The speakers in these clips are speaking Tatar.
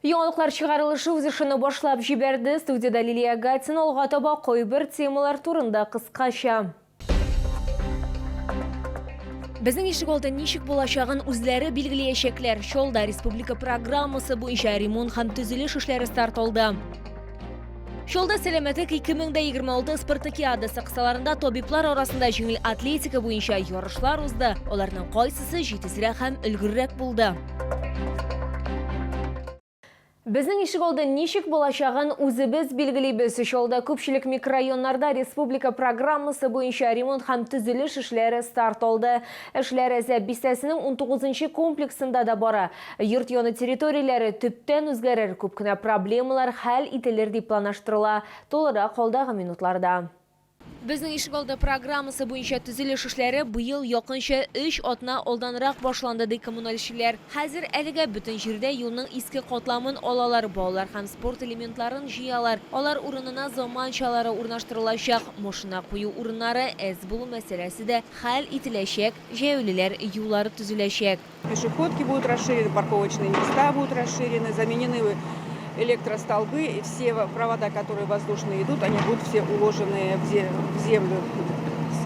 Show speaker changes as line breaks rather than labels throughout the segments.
Яңалыклар чыгарылышы үз эшен башлап җибәрде. Студиядә Лилия Гатина алга таба кайбер темалар турында кыскача. Безнең ишегалды ничек булачагын үзләре билгеләячәкләр. Чаллыда республика программасы буенча ремонт һәм төзелеш эшләре старт алды. Чаллыда сәламәтлек 2026 спартакиадасы кысаларында табиблар арасында җиңел атлетика буенча ярышлар узды. Аларның кайсысы җитезрәк һәм өлгеррәк булды? Безнең ишегалды ничек булачагын үзебез билгелибез. Чаллыда күпчелек микрорайоннарда республика программасы буенча ремонт һәм төзелеш эшләре старт алды. Эшләр Әзәп бистәсенең унтугызынчы комплексында да бара. Йорт яны территорияләре төптән үзгәрер, күп кенә проблемалар хәл ителер дип планлаштырыла. Тулырак алдагы минутларда. Безнең ишегалды программасы буенча төзелеш эшләре быел якынча өч атна алданрак башланды, ди коммунальчеләр. Хәзер әлегә бөтен җирдә юлның иске катламын алалар, балалар һәм спорт элементларын җыялар. Алар урынына заманчалары урнаштырылачак. Машина кую урыннары әз булу мәсьәләсе дә хәл ителәчәк, җәяүлеләр юллары төзеләчәк.
Пешеходки будут расширены, парковочные места будут расширены, заменены электростолбы, и все провода, которые воздушные идут, они будут все уложены в землю.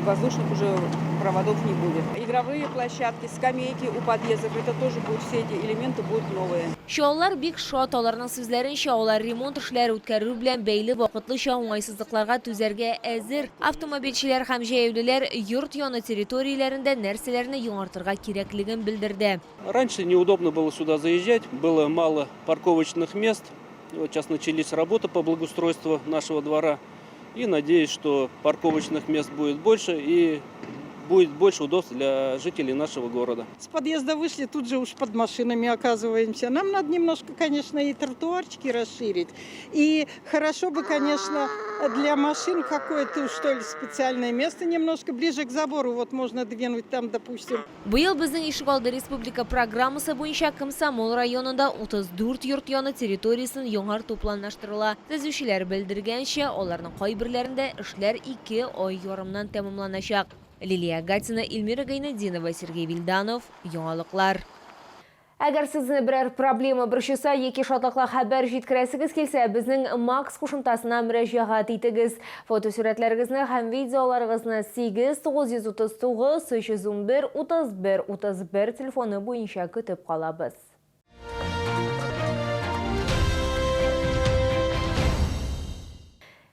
Воздушных уже проводов не будет. Игровые площадки, скамейки у подъездов, это тоже будут, все эти элементы будут новые.
Чаллылар бик шат, аларның сүзләренчә, алар ремонт эшләре үткәрү белән бәйле вакытлыча уңайсызлыкларга түзәргә әзер. Автомобильчеләр һәм җәяүлеләр йорт яны территорияләрендә нәрсәләрне яңартырга кирәклеген белдерде.
Раньше неудобно было сюда заезжать, было мало парковочных мест. Вот сейчас начались работы по благоустройству нашего двора. И надеюсь, что парковочных мест будет больше и будет больше удобств для жителей нашего города.
С подъезда вышли, тут же уж под машинами оказываемся. Нам надо немножко, конечно, и тротуарчики расширить. И хорошо бы, конечно, для машин какое-то, что ли, специальное место немножко ближе к забору. Вот можно двинуть там, допустим.
Быел Безнең ишегалды республика программасы буенча Комсомол районында 34 йорт яны территориясен яңарту планлаштырыла. Төзүчеләр белдергәнчә, аларның кайберләрендә эшләр ике ай ярымнан тәмамланачак. Лилия Гатина, Эльмира Гайнетдинова, Сергей Вильданов, Яңалыклар. Әгәр сезне берәр проблема борчыса яки шатлыклы хәбәр җиткерәсегез килсә, безнең Макс кушымтасына мөрәҗәгать итегез. Фотосурәтләрегезне һәм видеоларыгызны 8 939 311 31 31 телефоны буенча көтеп калабыз.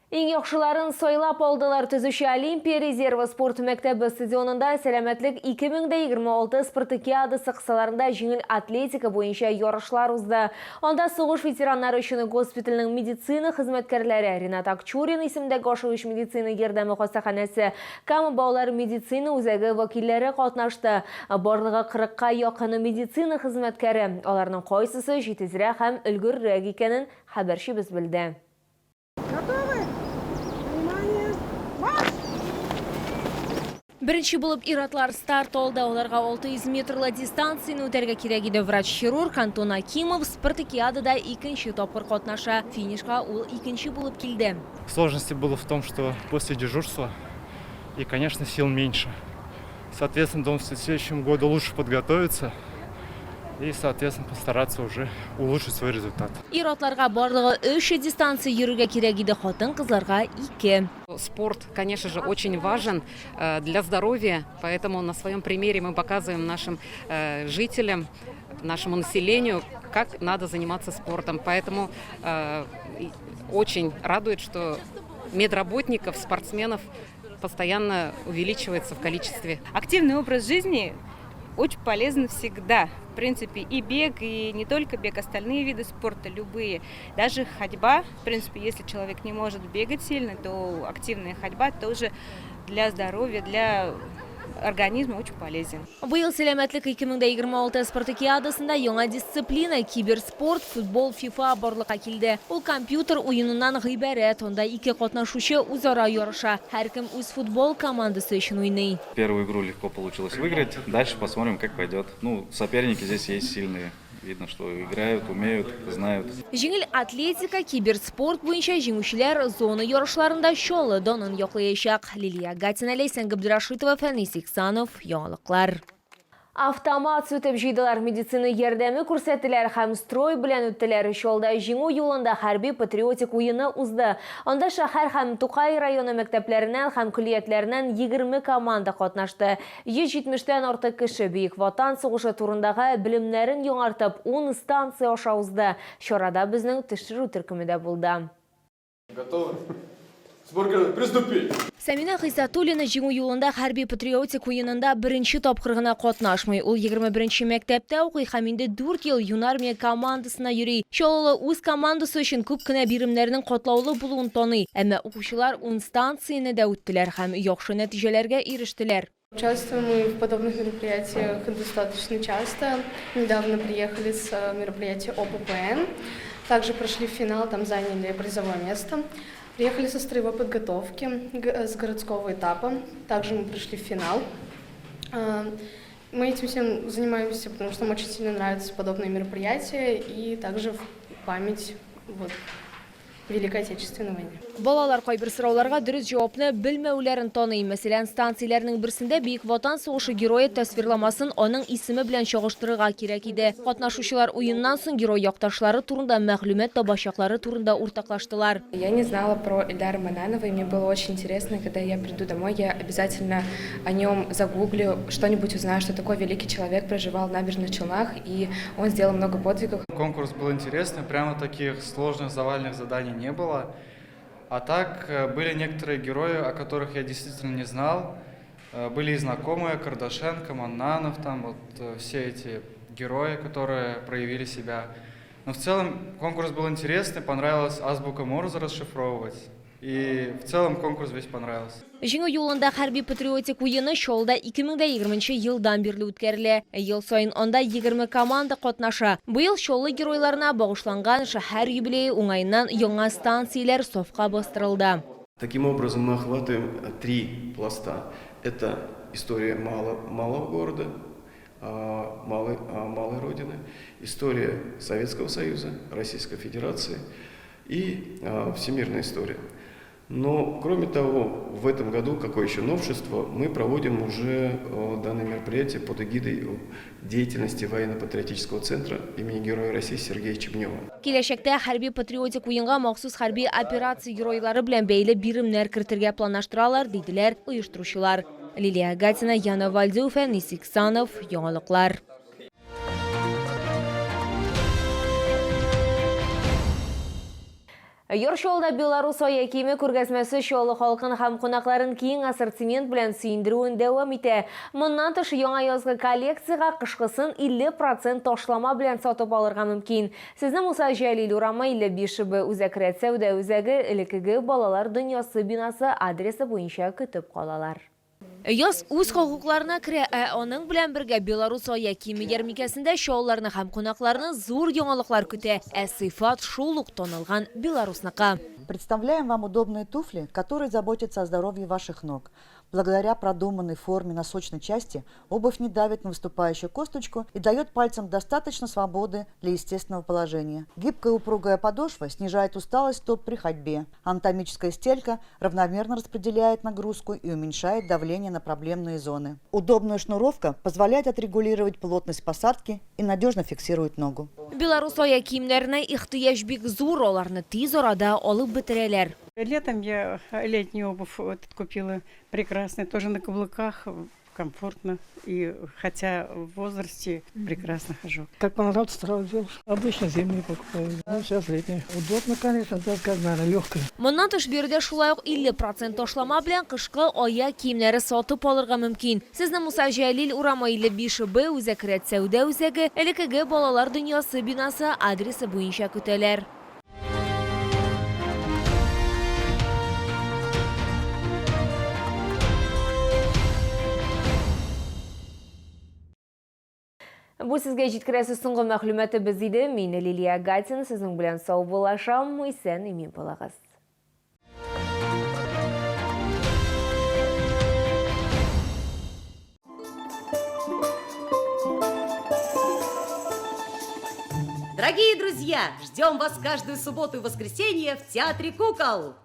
Иң яхшыларын сайлап алдылар. Төзүче Олимпия резервы спорт мәктәбе стадионында Сәламәтлек 2026 спартакиадасы кысаларында җиңел атлетика буенча ярышлар узды. Анда сугыш ветераннары өчен госпитальнең медицина хезмәткәрләре, Ренат Акчурин исемендәге ашыгыч медицина ярдәме хастаханәсе, Кама балалар медицина үзәге вәкилләре катнашты. Барлыгы кырыкка якын медицина хезмәткәре. Аларның кайсысы җитезрәк һәм өлгеррәк икәнен хәбәрчебез белде.
Готовы? Внимание! Марш!
Беренче булып ир-атлар старт алды. Аларга 600 метрлы дистанцияне үтәргә кирәк иде. Врач-хирург Антон Акимов спартакиадада икенче тапкыр катнаша. Финишка ул икенче булып килде.
Сложности было в том, что после дежурства и, конечно, сил меньше. Соответственно, думаю, в следующем году лучше подготовиться и, соответственно, постараться уже улучшить свой результат.
Ир-атларга барлыгы өч дистанция йөрергә кирәк иде, хатын-кызларга ике.
Спорт, конечно же, очень важен э, для здоровья, поэтому на своем примере мы показываем нашим э, жителям, нашему населению, как надо заниматься спортом. Поэтому э, очень радует, что медработников, спортсменов постоянно увеличивается в количестве.
Активный образ жизни очень полезен всегда. В принципе, и бег, и не только бег, остальные виды спорта, любые. Даже ходьба, в принципе, если человек не может бегать сильно, то активная ходьба тоже для здоровья, для организма очень полезен.
Быел Сәламәтлек 2026 спартакиадасында яңа дисциплина, киберспорт, футбол, ФИФА барлыкка килде. Ул компьютер уеныннан гыйбарәт, анда ике катнашучы үзара ярыша. Һәркем үз футбол командасы өчен уйный.
Первую игру легко получилось выиграть, дальше посмотрим, как пойдет. Ну, соперники здесь есть сильные. Видно, что играют, умеют, знают.
Җиңел атлетика, киберспорт буенча җиңүчеләр зона ярышларында Чаллы данын яклаячак. Лилия Гатина, Ләйсән Габдрашитова, Фәнис Иксанов, Яңалыклар. Автомат сүтеп җыйдылар, медицина ярдәме күрсәттеләр һәм строй белән үттеләр. Чаллыда Җиңү юлында хәрби-патриотик уены узды. Анда шәһәр һәм Тукай районы мәктәпләреннән һәм көллиятләреннән 20 команда катнашты. 170 тән артык кеше Бөек Ватан сугышы турындагы белемнәрен яңартып, ун станция аша узды. Чарада безнең төшерү төркеме дә булды.
Готовы? Сбор готов. Приступить!
Сәминә Гыйззәтуллина Җиңү юлында хәрби-патриотик уенында беренче тапкыр гына катнашмый. Ул 21 нче мәктәптә укый һәм инде дүрт ел Юнармия командасына йөри. Чаллылы үз командасы өчен күп кенә биремнәрнең катлаулы булуын таный. Әмма укучылар ун станцияне дә үттеләр һәм яхшы нәтиҗәләргә ирештеләр.
Участвуем мы в подобных мероприятиях достаточно часто. Недавно приехали с мероприятия ОППН. Также прошли финал, там заняли призовое место. Приехали со строевой подготовки с городского этапа. Также мы прошли финал. Мы этим всем занимаемся, потому что нам очень сильно нравятся подобные мероприятия и также в память вот, Великой Отечественной войны.
Балалар кайбер сорауларга дөрес җавапны белмәүләрен таный. Мәсәлән, станцияләрнең берсендә Бөек Ватан сугышы герое тасвирламасын аның исеме белән чагыштырырга кирәк иде. Катнашучылар уеннан соң герой якташлары турында мәгълүмат табачаклары турында уртаклаштылар.
Я не знала про Эльдара Мананова, и мне было очень интересно, когда я приду домой, я обязательно о нем загуглю, что-нибудь узнаю, что такой великий человек проживал в Набережных Челнах, и он сделал много подвигов.
Конкурс был интересный, прямо таких сложных завальных заданий не было. А так, были некоторые герои, о которых я действительно не знал. Были и знакомые, Кардашенко, Маннанов, там вот все эти герои, которые проявили себя. Но в целом конкурс был интересный, понравилось азбука Морзе расшифровывать. И в целом конкурс весь понравился.
Җиңү юлында хәрби-патриотик уены Чаллыда 2020 елдан бирле үткәрелә. Ел саен анда 20 команда катнаша. Быел Чаллы геройларына багышланган шәһәр юбилее уңаеннан яңа станцияләр сафка бастырылды.
Таким образом, мы охватываем три пласта. Это история малого города, малой Родины, история Советского Союза, Российской Федерации и всемирная история. Но, кроме того, в этом году, какое еще новшество, мы проводим уже данное мероприятие под эгидой деятельности военно-патриотического центра имени Героя России Сергея Чебнева.
Киләчәктә хәрби-патриотик уенга махсус хәрби операция геройлары белән бәйле биремнәр кертергә планлаштыралар, диделәр оештыручылар. Лилия Гатина, Яна Вальдюф, Әнис Иксанов, Яңалыклар. Яр Чаллыда Беларус аяк киеме күргәзмәсе Чаллы халкын һәм кунакларын киң ассортимент белән сөендерүен дәвам итә. Моннан тыш, яңа язгы коллекциягә кышкысын 50 процент ташлама белән сатып алырга мөмкин. Сезне Муса Җәлил урамы 55 Б Үзәк рәт сәүдә үзәге элеккеге Балалар дөньясы бинасы адресы буенча көтеп калалар. Яз үз хокукларына керә, ә аның белән бергә Беларус аяк киеме ярминкәсендә чаллыларны һәм кунакларны зур яңалыклар көтә, ә сыйфат шул ук танылган Беларусныкы.
Представляем вам удобные туфли, которые заботятся о здоровье ваших ног. Благодаря продуманной форме носочной части обувь не давит на выступающую косточку и дает пальцам достаточно свободы для естественного положения. Гибкая упругая подошва снижает усталость стоп при ходьбе. Анатомическая стелька равномерно распределяет нагрузку и уменьшает давление на проблемные зоны. Удобная шнуровка позволяет отрегулировать плотность посадки и надежно фиксирует ногу.
Беларус аяк киемнәренә ихтыяҗ бик зур, аларны тиз арада алып бетерәләр.
Летом я летнюю обувь вот купила прекрасная, тоже на каблуках, комфортно. И хотя в возрасте прекрасно хожу.
Как понравится, сразу взял. Обычно зимние покупаю. Ну, сейчас летние. Удобно, конечно, так как, наверное, легкая.
Моннан тыш биредә шулай ук 50 процент ташлама белән кышкы аяк киемнәре сатып алырга мөмкин. Сезне Муса Җәлил урамы 55 Б Үзәк рәт сәүдә үзәге элеккеге Балалар дөньясы бинасы адресы буенча көтәләр. Бу сезгә җиткерәсе соңгы мәгълүматыбыз иде. Мин Лилия Гатина сезнең белән саубуллашам. Исән имин булыгыз.
Дорогие друзья, ждем вас каждую субботу и воскресенье в Театре кукол.